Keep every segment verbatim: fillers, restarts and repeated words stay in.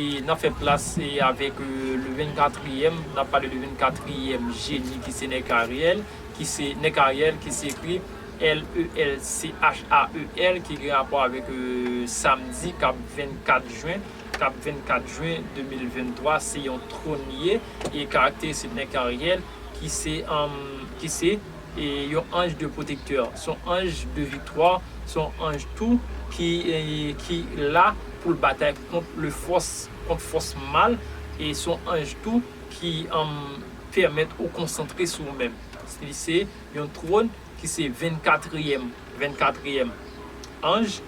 E n ap fè plas e avèk e, le vennkatriyèm, n ap pale de vennkatriyèm jeni ki se Nèk Aryèl, ki se Nèk Aryèl, ki se ekri L E L C H A E L, ki gen rapò avèk e, samdi k ap vennkat jen, k ap vennkat jen de mil venntwa, se yon twòn li ye, e karakteristik Nèk Aryèl, ki se, um, ki se e yon anj de pwotektè, se yon anj de viktwa, se yon anj tou ki, e, ki la pou l batay kont le fòs, kont fòs mal, e se yon anj tou ki um, pèmèt ou konsantre sou ou menm. Li se yon twòn ki se vennkatriyèm, vennkatriyèm anj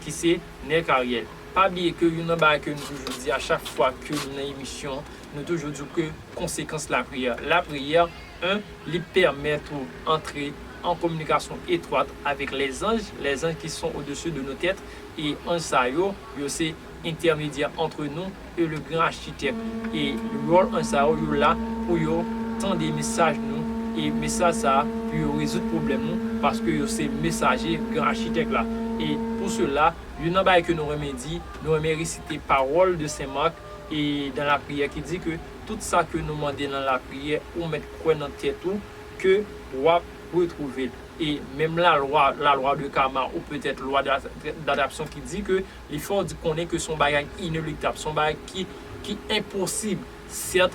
ki se Nèk Aryèl. Pa bliye ke youn nan bagay ke nou toujou di a chak fwa ke nou nan emisyon, nou toujou di ke konsekans lapriyè. Lapriyè, en, li pèmèt ou antre an kominikasyon etwat avèk lèzanj, lèzanj ki son odesi de nou tèt, e anj sa yo, yo se entèmedyè antre nou e le gran achitèk. E wòl anj sa yo, yo la pou yo tande mesaj nou, e mesaj sa a, pou yo rezoud pwoblèm nou, paske yo se mesaje gran achitèk la. E pou sela, youn nan bagay ke nou renmen di, nou renmen resite pawòl de Sen Mak, e dans la prière ki di ke tout sa ke nou mande nan lapriyè, ou mèt kwè nan tèt ou ke w ap retwouve l. E menm lalwa, lalwa de karma, ou petèt lwa d'a-, d'atraksyon ki di ke li fè w di konnen ke se yon bagay inelektab, se yon bagay ki, ki enposib. Sèt,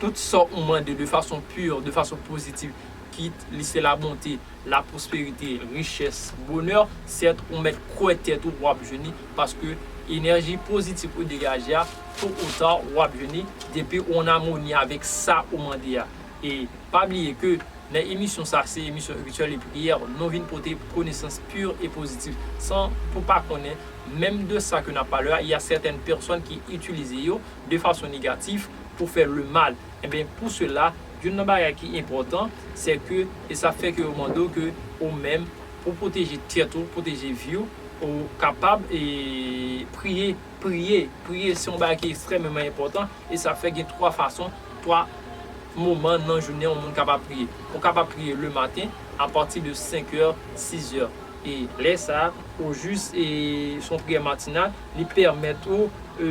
tout sa ou mande de fason pi, de fason pozitiv, kit li se labonte, lapwosperite, richès, bonè, sèt, ou mèt kwè tèt ou w ap jwenn li, paske enèji pozitiv ou degaje a, to ou ta, w ap jwenn li, depi ou an amoni avèk sa ou mande a. E pa bliye ke nan emisyon sa, se emisyon Rityèl e Priyè, nou vin pote konesans pi e pozitif. San pou pa konnen, menm de sa ke n ap pale a, y a certaines personnes ki itilize yo de fason negatif pou fè le mal. Enben, pou sela, youn nan bagay ki enpòtan, se ke, e sa fè ke yo mande w ke ou menm, pou pwoteje tèt ou, pwoteje vi w, ou kapab e, priye, priye, priye, se yon bagay ki ekstrèmeman enpòtan, e sa fè gen twa fason, twa moman nan jounen yon moun kapab priye. Ou kapab priye le maten, apati de senk è, sis è. E lè sa a, ou jis, e se yon priyè matinal, li pèmèt ou e,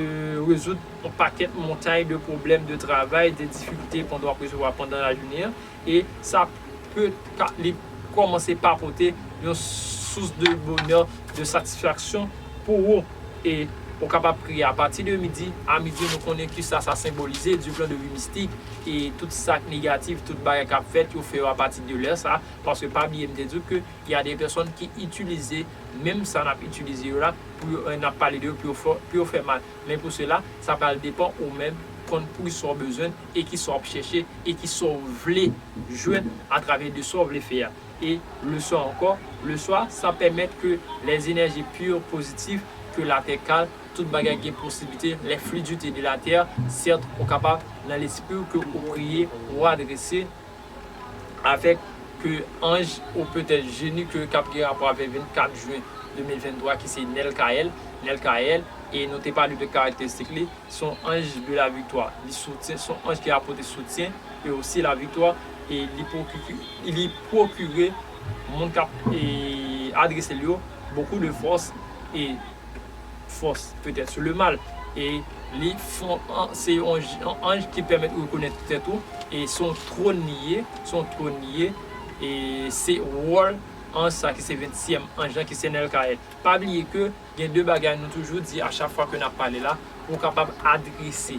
rezoud yon pakèt montay de pwoblèm de travay, de difikilte pandan w ap resevwa pandan lajounen an. E sa pe ka, li kòmanse pa pote yon sous de bonè, de satisfaksyon pou ou. E ou kapab priye apati de midi. A midi, nou konnen kisa sa senbolize, du plan de vie mystique, e tout sa k negatif, tout bagay k ap fèt, yo fè yo apati de lè sa. Paske pa bliye, m te di w ke y a de pèsòn ki itilize menm sa n ap itilize yo la, pou yo, n ap pale de yo, pou yo fè, pou yo fè mal. Men pou sela, sa pral depann ou menm, konn pou kisa w bezwen, e kisa w ap chèche, e kisa w vle jwenn atravè de sa w vle fè a. E le swa ankò, le swa, sa pèmèt ke les énergies pures, positives, ke latè kal, tout bagay gen posiblite, les fluidités de la terre, sèt, ou kapab, nan lespri w, ke ou priye, ou adrese avèk ke anj ou petèt jeni ke k ap gen rapò avèk vennkat jen de mil venntwa ki se Nèl Kayèl, Nèl Kayèl, e nou te pale de karakteristik li, se yon anj de la viktwa. Li soutyen, se yon anj ki ap pote soutyen e osi la viktwa, e li pwokire, li pwokire moun k ap e, adrese l yo bokou de fòs e fòs petèt sou le mal. E li fon, an, se yon j-, yon anj ki pèmèt ou rekonèt tèt ou, e se yon twòn li ye, se yon twòn li ye, e se wòl anj sa ki se vennsiyèm anj lan ki se Nèl Kayèl. Pa bliye ke gen de bagay nou toujou di a chak fwa ke n ap pale la, pou w kapab adrese,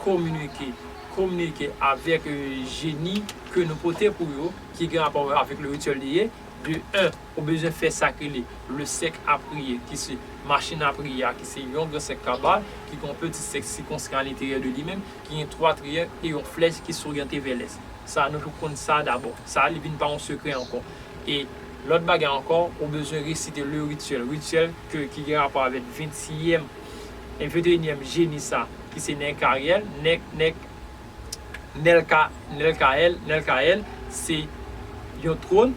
kominike, kominike avèk e, jeni ke nou pote pou yo, ki gen rapò avèk le rityèl li ye, de en, ou bezwen fè sa k rele le cercle à prier, ki se machin a priye a, ki se yon gran sèk kabal, ki gen yon peti sèk sikonskri a lenteryè de li menm, ki gen twa triyang e yon flèch ki soryante vè lès. Sa, nou pou konn sa dabò. Sa, li vin pa yon sekrè ankò. E lòt bagay ankò, ou bezwen resite le rityèl. Rityèl ke, ki gen rapò avèk vennsiyèm e venteyinyèm jeni sa, ki se Nèl Kayèl, Nèk, Nèk, Nèl Ka, Nèl Kayèl, Nèl Kayèl, se yon twòn,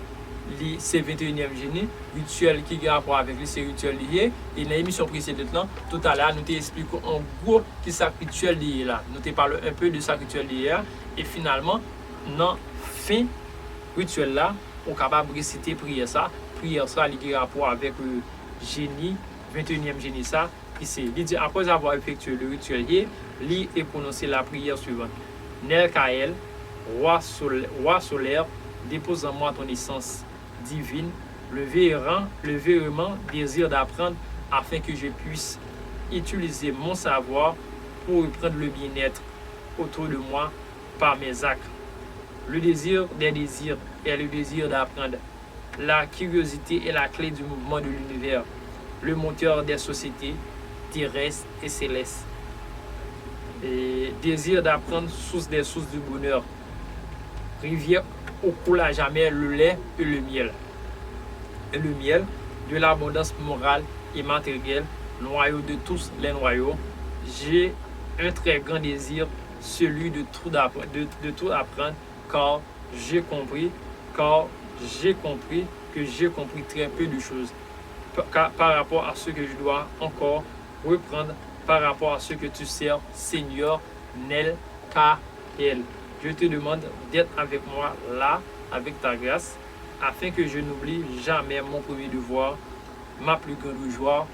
li se venteyinyèm jeni, rityèl ki gen rapò avèk li, se rityèl li ye. E nan emisyon presedan lan, toutalè a, nou te esplike an gwo kisa rityèl li ye la. Nou te pale un peu de sa rityèl li ye a. E finalman, nan fen rityèl la, ou kapab resite priyè sa. Priyè sa, li gen rapò avèk e, jeni, venteyinyèm jeni sa, Li di, après avoir effectué le rituel Ye, lis et prononce la prière suivante. Nelkael, roi, sol, roi solaire, dépose en moi ton essence divine, le véhément, le véhément désir d'apprendre afin que je puisse utiliser mon savoir pour reprendre le bien-être autour de moi par mes actes. Le désir des désirs est le désir d'apprendre. La curiosité est la clé du mouvement de l'univers, le moteur des sociétés terrestres et célestes. Et désir d'apprendre, source des sources du bonheur, rivière où coule à jamais le lait et le miel, et le miel de l'abondance morale et matérielle, noyau de tous les noyaux. J'ai un très grand désir, celui de tout, de, de tout apprendre, car j'ai compris, car j'ai compris que j'ai compris très peu de choses par, par rapport à ce que je dois encore reprendre par rapport à ce que tu sers, Seigneur, Nelkael. Je te demande d'être avec moi là, avec ta grâce, afin que je n'oublie jamais mon premier devoir, ma plus grande joie,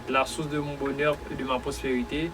la source de mon bonheur et de ma prospérité,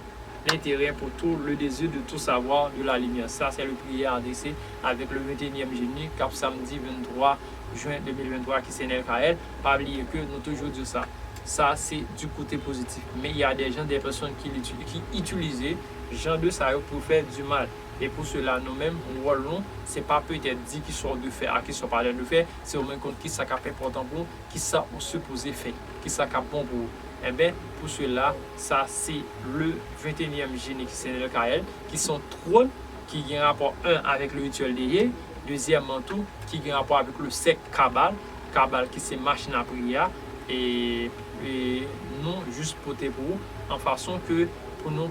l'intérêt pour tout, le désir de tout savoir, de la lumière. Sa se le priyè adrese avèk le ventenyèm jeni k ap samdi venntwa jen de mil venntwa ki se Nelkael. Pa bliye ke nou toujou di sa. Sa se du côté positif. Men il y a des gens, des personnes qui, qui utilisent jan de sa yo pou fè du mal. E pou sela, nou menm, wòl nou, se pa petèt di kisa w dwe fè ak kisa w pa dwe fè, se ou menm konn kisa k ap enpòtan pou ou, kisa ou sipoze fè, kisa k ap bon pou ou. Enben, pou sela, sa se le ventenyèm jeni ki se Nelkael, ki se yon twòn ki gen rapò, un, avèk le rituèl de Ye, dezyèmman tou, ki gen rapò avèk le sèk Kabal, Kabal ki se machin a priyè a, e, e nou jis pote pou ou, an fason ke pou nou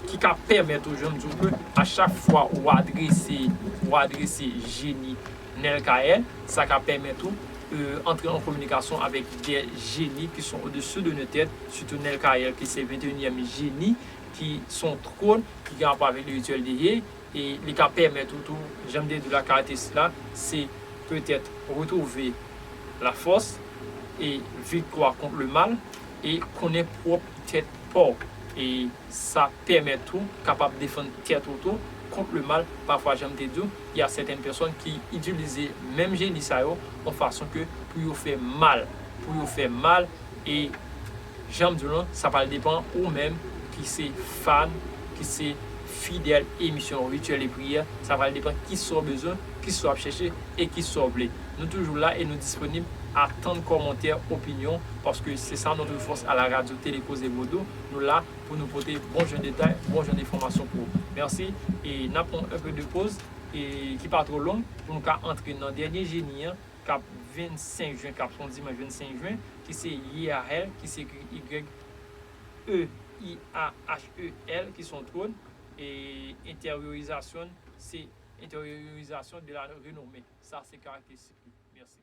ki ka pèmèt ou, jan m di w, ke a chak fwa ou adrese, ou adrese jeni Nelkael, sa ka pèmèt ou, euh, antre an kominikasyon avèk des génies qui sont au-dessus de nos têtes, sitou Nelkael ki se venteyinyèm jeni, ki se yon twòn ki gen rapò avèk le rituèl de Ye, e li ka pèmèt ou tou, jan m te di w la, karakteristik la, se petèt retwouve lafòs e viktwa kont le mal, e konnen pwòp tèt pa w. E sa pèmèt ou kapab defann tèt ou tou kont le mal. Pafwa, jan m te di w, y a sètèn pèsòn ki itilize menm jeni sa yo yon fason ke pou yo fè mal, pou yo fè mal. E jan m di w lan, sa pral depann ou menm ki se fan, ki se fidèl emisyon Rituèl e Priyè. Sa pral depann kisa w bezwen, kisa w ap chèche e kisa w vle. Nou toujou la e nou disponib. Atann kòmantè, opinyon, paske c'est ça notre force à la radio Télé Causé Vaudou. Nou la pou nou pote bon jan detay, bon jan enfòmasyon pou ou. Mèsi. E n ap pran un peu de pause, e ki pa twò long, pou nou ka antre nan dènye jeni an, k ap vennsenk jen, k ap se yon dimanch vennsenk jen, ki se Yeahel, ki se ekri Y E I A H E L, ki se yon twòn, e intériorisation, se intériorisation de la renommée. Sa se karakteristik li. Mèsi.